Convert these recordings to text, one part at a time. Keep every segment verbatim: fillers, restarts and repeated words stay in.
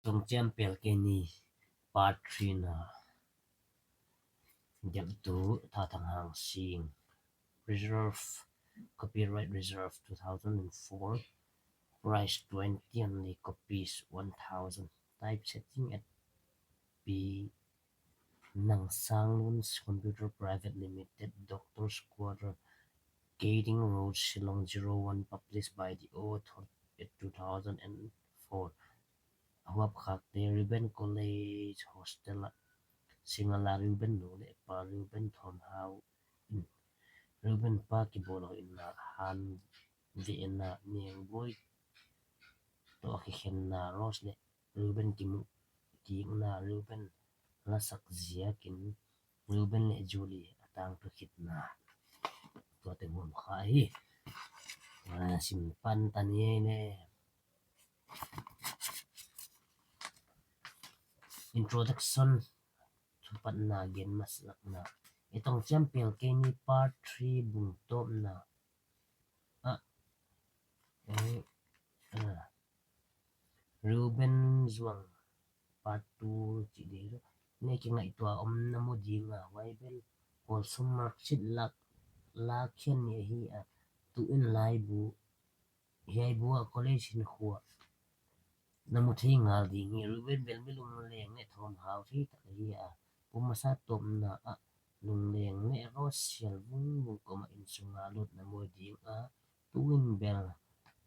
Tong Champion Keni Part three na. Dep tu Thathang Hangsing. Reserve, copyright reserve two thousand and four. Price twenty, only copies one thousand. Typesetting at P Nangsanglun Computer Private Limited, Doctor's Quarter, Gading Road, Shillong zero one, published by the author at two thousand and four. Huap khakte Reuben College Hostel a Singala Reuben nu le pa Reuben Thomhau in Reuben pa kibol ho in la han ve in la Nengboi to a kikhenna Rose le Reuben kimu kikna Reuben lasak ziakin Reuben le Julie atang thu khitna. Tua te hom kha hi. Ah, sim pan tan ye ne. Introduction. Thupatna gen masakna. Itong Champion Keni Part three bung topna. Ah. Eh, ah. Reuben Zuang Part two chi ding. Ne kingaihtua um namu dinga Bible Kolsum marksheet lak la khian ni hi a tu in laibu. Hiai bu a college hinkho namu thei ngal ding hi. Reuben bel mi lungleng le Thomhau thei tak hi a. Pumasa topna a lungleng le Rose sial vung vung koma insunga lutna moi ding a. Tuin bel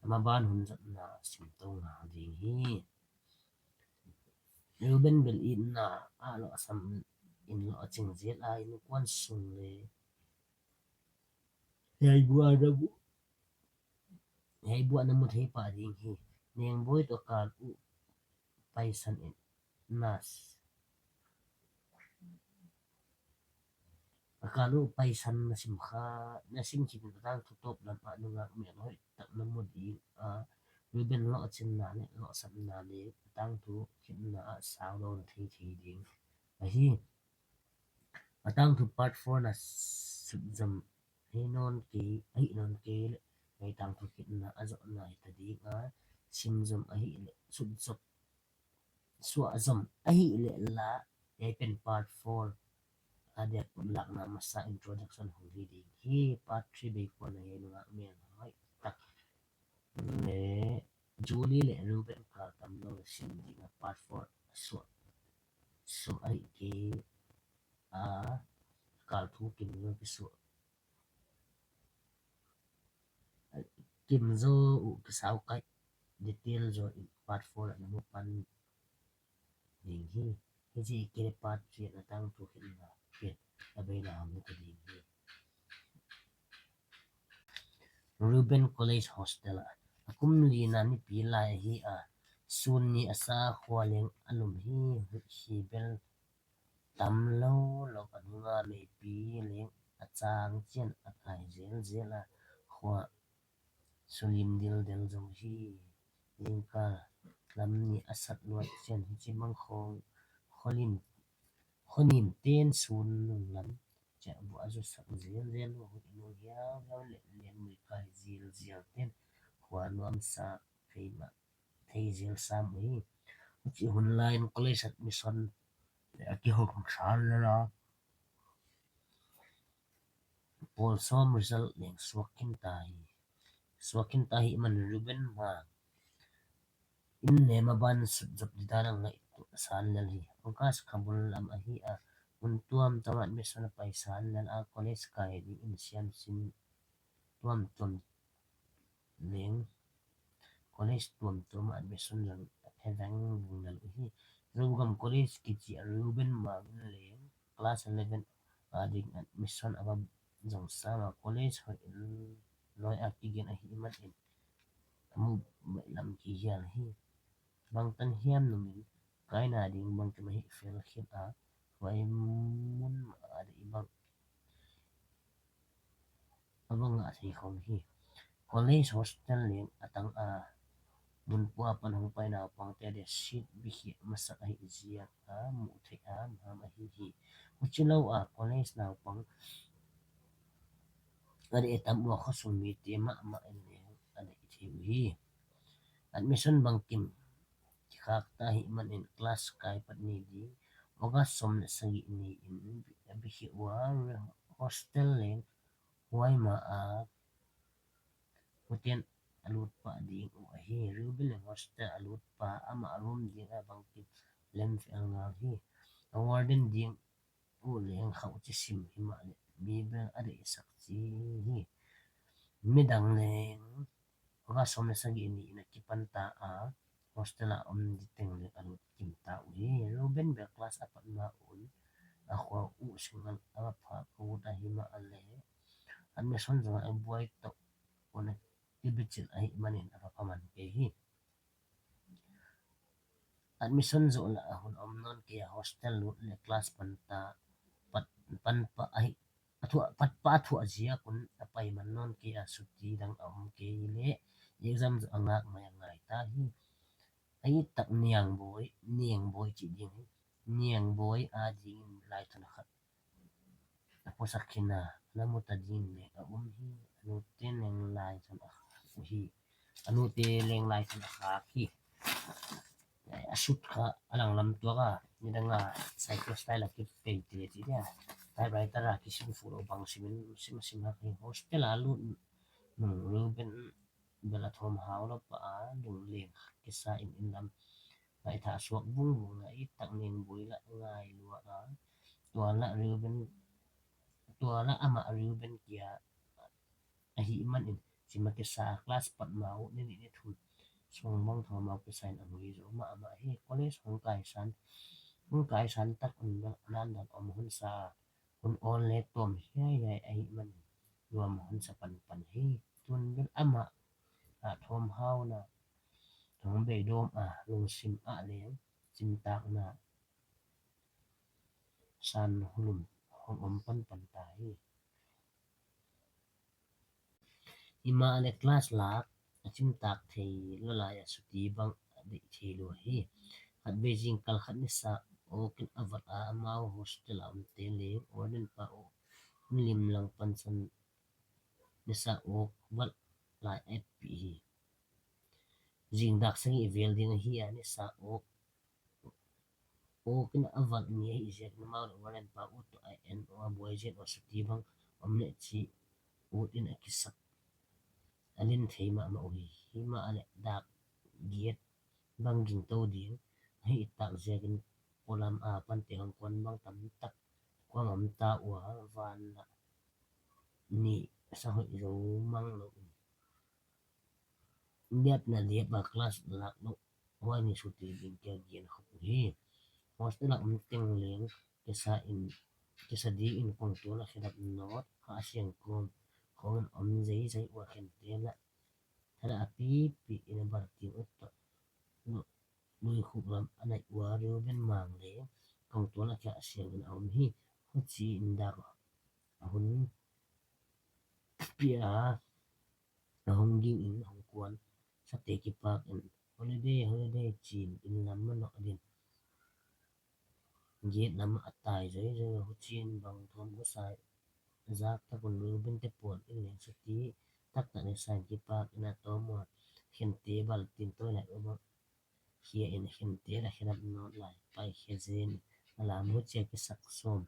ama ban hun zatna sim to ngal ding hi. Reuben bel itna a lo sam in lo ching zel a inkuan sung le. Hiai bu a namu. Hiai bu a namu thei pa ding hi. Nengboi to kal u paisan in nas. Akal u paisan na sim kha, na sim khin in atang thu top lam a nungak mel hoi tak namu ding a. Reuben lo chinna le lo sapna le atang thu khitna a sao lo na thei thei ding. Ahi. Atang thu Part four na sut zom hi non kei, ahi non kei le, ngai tang thu khitna a zona hi ta ding a, sim zom ahi le, sut zom, sua zom ahi le la, hiai pen Part four a dia put lakna masa introduction hong hi ding hi. Part three bei kona hiai nungak mel hoi tak le Julie le Reuben kal tam lo sim ding a Part four sua, sua ahi kei a kal thu kim lo ki sua. Kim zo u kisau kai detail zo in Part four a namu pan ding hi. Hichi kile Part three na tang thu khitna. Ke, abei na ham ka ding hi. Reuben College Hostel a. Akum li na ni pi lai hi a. Sun ni asa khua leng alum hi hi bel tam lo lo ka nunga meipi leng achang chian akai zel zel a khua sulim dil del zong hi. Lingkal lam ni asat luat chian hichi bang khong kholim khonim ten sun nung lam chia bu azu sak zel zel lo hu inu hiau hiau le len mui kai zel zel ten khua nuam sa kei ma thei zel sam u hi. Huchi hun lai in college admission le a kihong san le la. Pawl som result leng suak khin ta hi. Suak khin ta hi man Reuben ma. In nema ban sut zop di dan a ngaihtuah san lel hi. August kha bul lam ahi a. Mun tuam tuam admission a pai san lel a college kai ding in siam sin tuam tuam leng college tuam tuam a admission zong a phe veng vung lel u hi. Zogam College kichi a Reuben Mangin leng class eleven a ding admission a va zong sang a college hoi in loi a kigen ahi man in a mu baih lam kihial hi. Bangtan hiam numin kaina ding bangkim ahi fel khin a huai mun a dei bang a bang a thei khom hi. College hostel leng a tang a mun pua pan hong pai naupang te a dia seat bikhi masak ahi ziak a mu thei a maham ahi hi. Huchi lo a college naupang a dei tam ua khosung mite mahmah in leng a dei thei u hi. Admission bangkim ki khak ta hi man in class kai pat ni ding. August som le sagi ni in abikhe uva hostel leng huai ma a hotel alut pa ding u ahi. Reuben leng hostel alut pa ama room ding a bangkit lem fel ngal hi. A warden ding u leng khau chi sim hi ma le mi bel a de sak chi hi. Midang leng August som le sagi ni in akipan ta a hostel a um di teng leng alut kim ta u hi. Reuben bel class apat ma un a khua u singal a pha ko ta hi ma le admission jong a buai to un a kibichil ahi man in a pha man ke hi. Admission jo la a hun om non ke a hostel lut le class pan ta pat pan pa ahi. Athua pat pa athua jia kun apai man non ke a suti dang a om ke le exam jo angak mai angai ta hi. Ai tak niang boi, niang boi chi ding hi. Niang boi a ding lai thon khat. Aposak khin a, ana mu ta ding le a um hi, anu te leng lai thon a khak u hi. Anu te leng lai thon a khak hi. A suit kha alang lam tua ka, nidang a cyclo style a kipei te ti dia. Typewriter a kisim fu lo bang simin, sim sim hak hi hostel a lut nung Reuben bel a thom hau lo pa a, lung leng kisa in in lam. Ngai tha suak vung vung a i tak ning bui la ngai lua a. Tua la Reuben, tua la ama Reuben kia ahi man in, sima kisa class pat mau ni ni ni thum. Song bang thom mau kisa in a ngui zo ma ama hi college hong kai san. Hong kai san tak un bel nan dan om hun sa. Hun ol le tom hiai hiai ahi man. Nuam hun sa pan pan hi. Tun bel ama a thom hau na. Thong bei dom a lungsim a leng. Chim tak na. San hulum hong om pan pan ta hi. Ima le class lak a chim tak thei lo lai a suti bang a dei thei lo hi. Khat be jing kal khat nisa ok in a vat a amau hostel a um te le warden pa u lim lang pan san nisa ok vat lai et pi hi. Jing dak sangi vel ding hi a nisa ok Ok in a val ni ahi jeh in amau le warden pa u toh a en u a buai jeh in suti bang om le chi ut in a kisak a lin thei mama u hi. Hima a le dak giet bang ging to ding ahi tak jeh in polam a pan te hong kon bang tam tak kuang om ta u a van la ni sa hoi zo mang lo. Liap na liap a class lak lo. Huai ni suti ding kia gen khop u hi. Hostel a um teng leng kisa in, kisa di in kong tu la khedap not ha siang kom khong in om zei zei ua khen te la. Thala a pi pi in a bar ting ut to. Lui khuk lam a nai ua Reuben mang le kong tu la kia siang in a um hi. Huchi in dak a hun pi a. A hung ging in hung kuan, sate kipak in, holiday, holiday, chin in lam mano din. Gate lam a tai zoi zoi, huchin bang thom husai, zak takun Reuben te puan in leng suti, tak tak ni san kipak in a tom ua, khen te bal tin toi lai u bang, khia in khen te la khen ap not lai, pai khia zen, a lam huchia kisak som.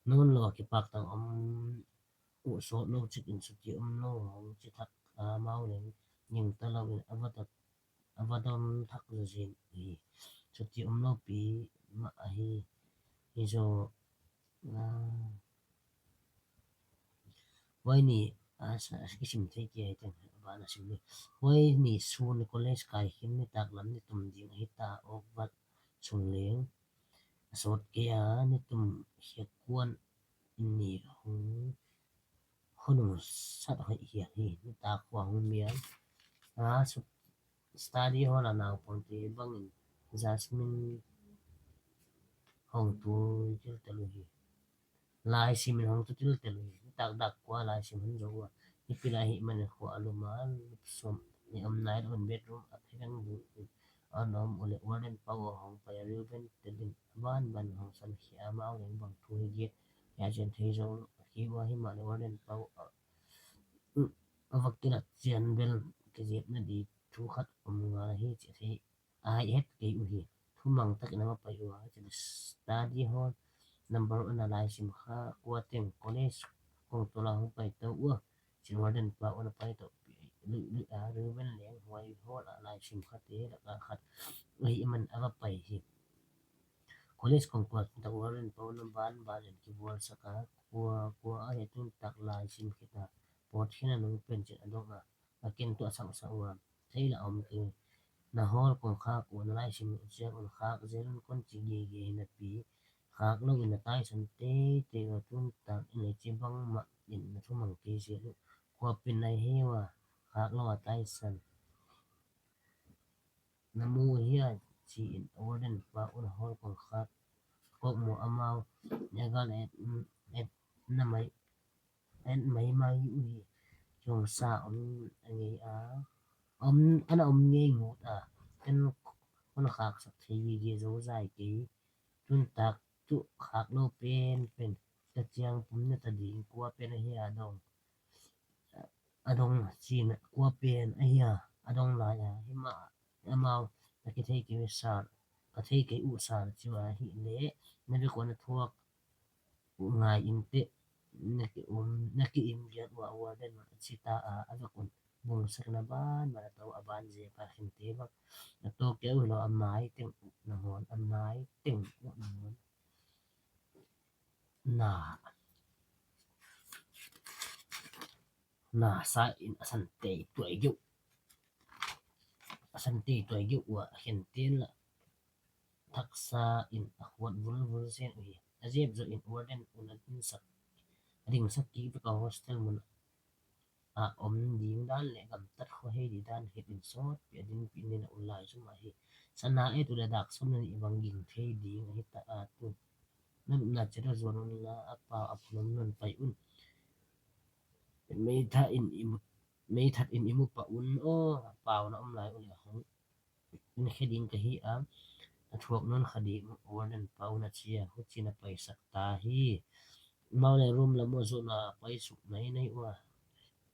Non lo kipak tang om, u sot lo chik in suti um lo, hong chi thak a mau leng, ning ta lo in a va ta, a va dom thak zo zin hi. Suti um lo pi ma ahi, hi zo, a, huai ni, a, sa, a, kisim thei kia hi teng, a, ba na sim ni. Huai ni sun college kai hin ni tak lam ni tum ding hi ta ok vat sung leng. A sot kei a ni tum hia kuan ni hong hon hong sat hoi hia hi ni ta khua hong mial. A, so, study hall a naupang te bang in Jasmine hong tu til talu hi. Lai sim in hong tu til talu hi. Ni tak dak kua lai sim hon zo ua. Ni pila hi man khua a lum a lup som. Ni om nai lo in bedroom a phirang bu in. Anom u le warden pa u hong pai a Reuben te din ban ban hong san khi a mau leng bang thu hi giet. Ya jen thei zo khi ua hi ma le warden pa u a, a va kilat chian bel kijep na di thu khat om nga hi chi thei. ahet kei u hi. Thumang takin ama pai u a, chule study hall number one a lai sim kha, kua teng college kong tola hung pai to u a, chule warden pa una pai to, lui, lui a, Reuben leng huai hall a lai sim kha te, laka khat, ahi man ava pai hi. College kong kua ta warden pa una ban, ban in kibol saka, kua, kua ahi tun tak lai sim khita, pot khina nung pen chin adong a, akin tu asang sa ua, thei la om ki, na hall kong khak u na lai sim u chiang un khak zel un kon chi ge ge na pi, khak lo in na tai san te, te ga tun tak in le chi bang ma in na thumang kei zel u, kua pin nai he wa, khak lo a tai san. Na mu hi a chi in warden pa un hall kong khak, kok mu amau, ne gal et, et na mai, et mai mai u hi, chong sa om a ngei a, om, ana om ngei ngut a, ken kon khak sak thei gi gi zo zai kei, tun tak tu khak lo pen pen, ta chiang pum na ta ding kua pen ahi a dong, adong china kua pen ahi a, adong lai a, hima amau, na ki thei kei u sar, ka thei kei u sar chi a hi le, na be ko na thuak u ngai in te, na ki um, na ki im giat ua warden ma chi ta a, a ve kun bung sak na ban, ma na to a ban je pa khin te bak, na to kei u lo a mai teng u na mon, a mai teng u na mon. Na. Na sa in asan tei tuai geu. Asan tei tuai geu ua khen tin la. Thaksa in a huat vul vul sen u hi. A jep zo in warden un a ding sak. A ding sak ki vek a hostel mun a om ding dan le gam tat kho hei di dan het in sot pi a din pi nin a un lai sum a hi. Sana e tu le dak sum na ni bang ging thei ding a hi ta a tu. Nan na chera zuan un la a pau a phulom nun pai un. Meitha in imu, meithat in imu pa un o, a pau na um lai u le hong. In khe ding ka hi a, a thuak nun kha ding u, warden pa un a chi a, hu chi na pai sak ta hi. Mau le room la mo zo na pai suk nai nai ua.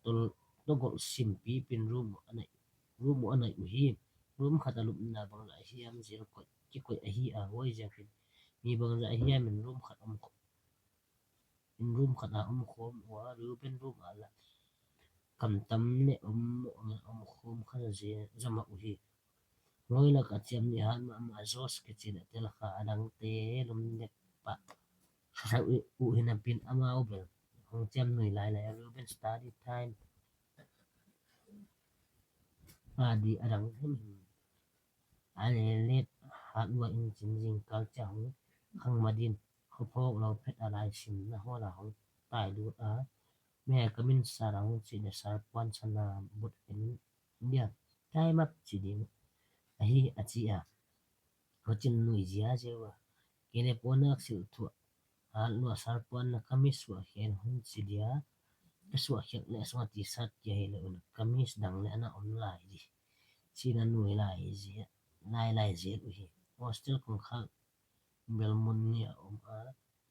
Tol, togol sim pi pin room u a nai, room u a nai u hi. Room khat a lup na bang la hi am zel koi, ki koi a hi a, huai zel khin. Mi bang za a hi am in room khat om ko. In room khat a um khom ua, Reuben room a la. Kam tam le um, um khom kha je, jama u hi. Ngoi la ka chiam ni han ma, ma Josh ke chi le tel kha adang te lum nek pa. Sa u, u hin a pin ama u bel. Hong chiam nui lai lai, Reuben study time. A di adang hem hem. A le let hat lua in chin jing kal cha hong khang ma din. Kho phok lo phet a lai sim na ho la hong tai lut a. Me ka min sar a hong chi le sar puan sana but in dia. Tai map chi ding. A hi a chi a. Ho chin nui zia zia wa. Kene pona sil thua. A lua sar puan na kamis suah khen hun chi dia. Ka suah khen le suah ti sat kia hi le un kamis dang le ana om lai di. Chi na nui lai hi zia. Lai lai zia u hi. Hostel kong khak bel mun ni a om a.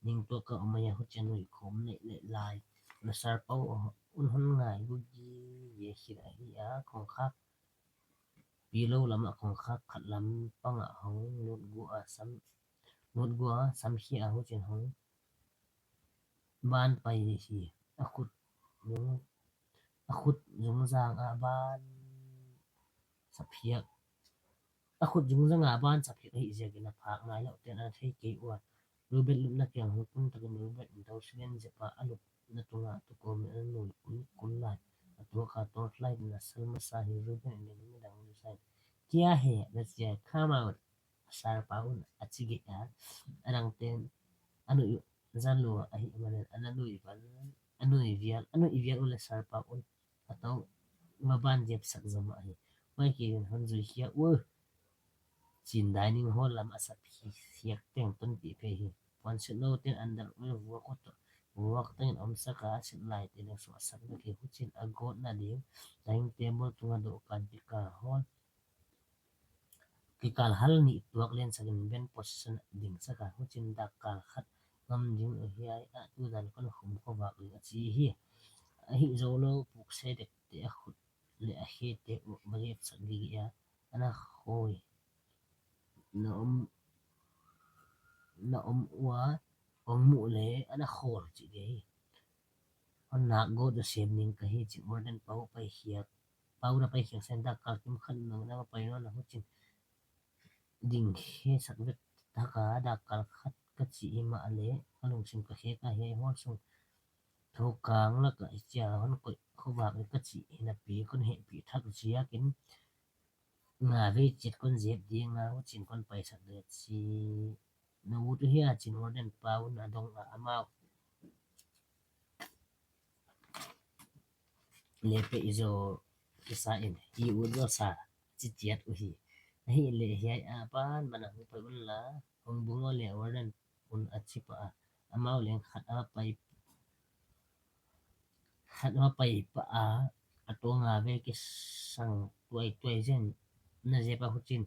Ning tua ka om a ya hu chia nui khom le le lai. Na sar pau un hon ngai gu gi ye khit a hi a kong khak. Pi lo lama kong khak khat lam panga hong lut gu a sam, lut gu a sam khi a hu chin hong ban pai hi a khut zung, a khut zung zang a ban saphiak, a khut zung zang a ban saphiak hi ziakin a phak ngai lo ten a thei kei ua. Rubet lupna kiang hung tung takin Rubet in tau siden zepa a lup na tunga tukom in a nui kul kul lai. A tuak a torch light in a sal masa hi Rubet in a midang lu sai. Kia he, na chia, come out. A sar pa un a chige a. A dang ten a nui zan lu a hi manen a na nui van, a nui vial, a nui vial u le sar pa un a tau ma ban jep sak zom a hi. Mai ki hon zui hia u. Chin dining hall lam a sap hi siak teng ton ti phe hi. Puan sit lo ten under ul vuak ut vuak teng in om saka sit lai te le suah sak na ki hu chin a got na ding. Dining table tunga do kan ti ka hall. Ki kal hal ni tuak len sakin ben position ding saka hu chin dak kal khat ngam ding u hiai a tu dan kon khum kho vak ding a chi hi. A hi zo lo puk se dek te a khut le a he te u ba jep sak ding a. Ana khoi. na um, na um ua, hung mu le, ana khol chi ding. Hon nak go to sem ning kahi chin, warden pau pai hiak, pau na pai hiak sen dak kal kim khat nung na pai no na hu chin. Ding he sak vet taka dak kal khat ka chi ima le, ka lungsim ka he ka he hol sung. Thokang la ka chia hon koi khovak le ka chi hina pi kon he pi thak chia kin. Nga ve chet kon jep ding nga hu chin kon pai sak le chi. Na u tu hia chin warden pau na dong a amau. Le pe izo kisa in, i u zo sa, chi chiat u hi. Ahi le hiai a pan mana hu pai un la, hung bung o le warden un a chi pa a. Amau leng khat a pai, khat a pai pa a, a to nga ve kisang tuai tuai zen, na jep a hu chin.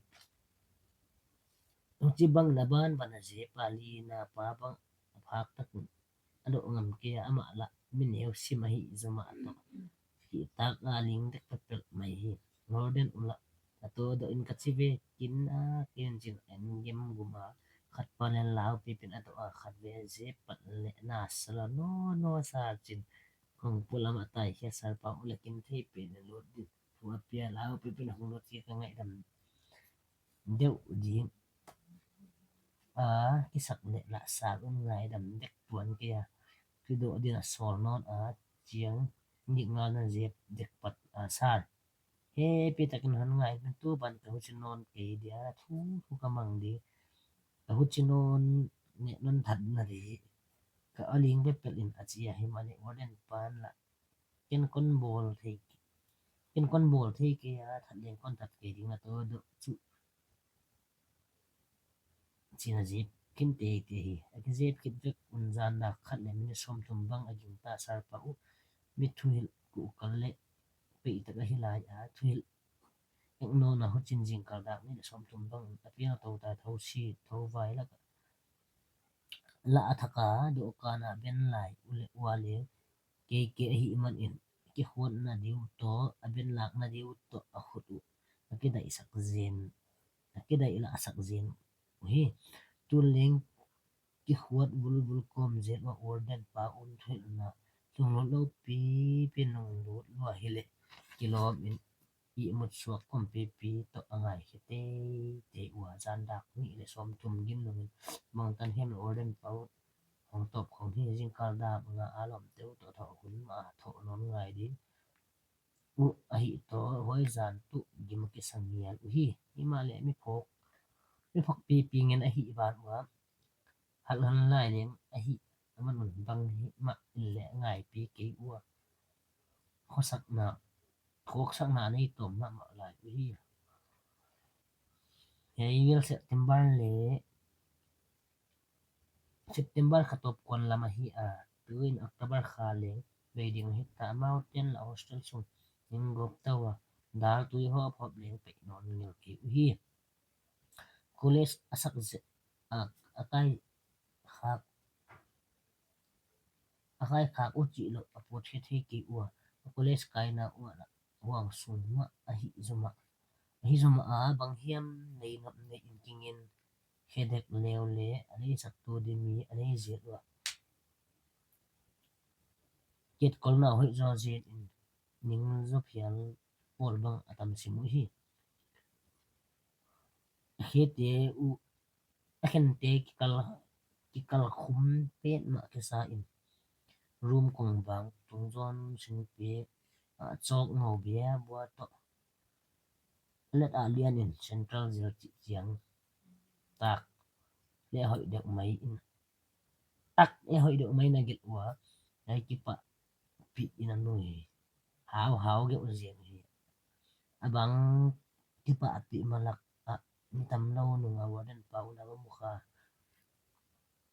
Hu chi bang na ban, ban na jep a li na pa bang a phak tak. Ado ngam ke ama la, min heu sim ahi zoma to. Ki tak a ling dek pet pet mai hi. Warden u la, ato do in ka chi ve kin a, kin chin en gem gum a. Khat pa le lau pi pin ato a khat ve je pat le na sala no no sa chin. Kong pu lama tai hia sar pa u le kin thei pi le lut di. Pu a pia lau pi pin hung lut ki ka ngai dam. Deuh ding a, kisak le la sa un ngai dam dek puan ke a. Kido ding a sol non a, chiang nik ngal na jep dek pat a sar. He pi takin han ngai min tu ban ka hu chin non ke dia thu thu ka mang di. Ka hu chin non ne non that na di. Ka aling be pel in a chi a hi ma le warden pan la. Ken kon bol thei, ken kon bol thei ke a, that leng kon that ke ding na to do chu. China jep kin te te hi. A ki jep kit vek un jan na khat le min som thum bang a ging ta sar pa u. Mi thuhil ku kal le pe tak a hi lai a thuhil. Ek no na hu chin jing kal dak ni le som thum bang a piang to ta tho si tho vai la ka. La a thaka do ka na ben lai u le ua le. Kei kei ahi man in, kihotna diu to, a ben lakna diu to, a khut u, a kidai sak zen, a kidai la a sak zen u hi. Tun leng kihot vul vul kom zen wa warden pa un thuil na, lung lut lo pi pi nung lut lua hi le, kilom in, i mut suak kom pi pi to a ngai hi te, te ua jan dak ni le som thum gin nung in, mang tan hem le warden pa u, Hong top khong hi jingkal dam nga a lom teu to tho hun ma tho non ngai ding. U ahi to hoi jan tu gim kisang ngial u hi. Hima le mi phok. Mi phok pi pi ngen ahi van ua. Hal han lai leng ahi. Aman un bang hi ma in le ngai pi kei ua. Khosak na. Khoksak na nei tom ma ma lai u hi. Hei ngil September le September kha top kon lama hi a, tuin October kha leng, vei ding hi ta amau ten la hostel sung, ning gop tau a, dal tui ho phop leng pei non ngil ki u hi. College a sak ze, a, a kai khak, a kai khak u chi lo, a pot he thei ki u a, college kai na u a la, huang sung ma, a hi zuma. Hi zuma a bang hiam nei nop nei in kingin hedek leo le a nei sak tu di mi a nei ziat ua. Kiat kolna hoi zo ziat in ning zo phial pol bang a tam simu hi. Hete u a khente kikal kikal khum pet ma kisa in. Room kong bang tung zon sing pe a chok ngau bia bua to. Let a lian in central zil chi chiang tak le hoi deuh mai in tak le hoi deuh mai na gil ua ngai kipa pi in a nui hau hau ge u ziang hi abang kipa pi malak a ni tam lo nung a warden pa u na ba mu kha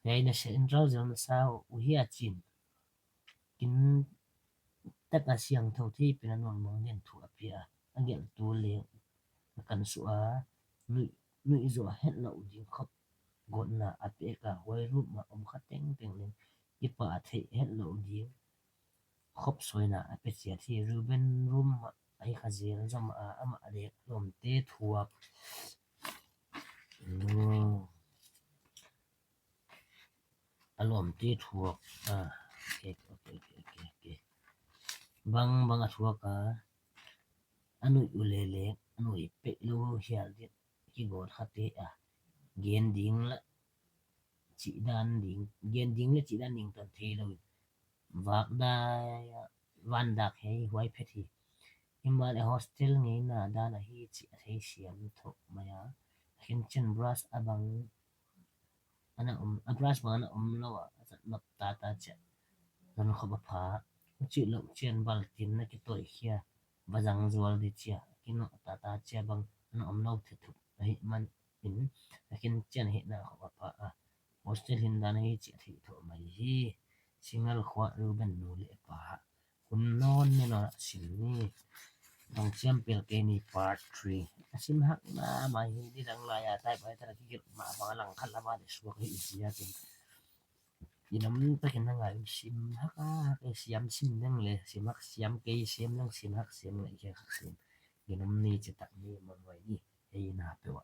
ngai na central zil na sa u hi a chin kin tak a siang tho thei pina non mang den thu a pia a gel tu le a kan su a nui nui zo a het lo ding khop gotna a pek a huai rum ma om kha teng teng le kipa a thei het lo ding khop soina a pe chia thi Ruben rum ma a hi kha zel zom a ama a le lom te thuap Alom ti thuak. Ah, okay, okay, okay, okay, okay. Bang, bang a thuak a. Anui u le le, anui peh lou hial dit. Kigot khat te a. Gen ding la. Chi dan ding. Gen ding le chi dan ding tan thei lou. Vak dai a. Van dak hei huai phet hi. Himal a hostel ngeina dan ahi chi a thei siam tho mai a. Khin chen brush abang ana um, a brush bang ana um lou a, a chat nop tata chia. Zon khop a pha. Uchi lou chian bal tin na kitoi khia. Vajang zual di chia. Kino tata chia bang ana um lou the thup. Ahi man in. A khin chian hi na khop a pha a. Hostel hin dan hi chi a thei tho mai hi. Singal khua Reuben nu le pa. Hun non ni lo sim ni. Tong chiam pel ke ni part three. A sim hak na ma hi di dang lai a tai pai ta ki ma ba lang khat la ma de suak hi sia kin. Inam ta kin na ngai sim hak a ke siam sim dang le sim hak siam ke siam dang sim hak siam le ke hak sim. Inam ni chi tak ni ma wai ni. Ei na pe wa.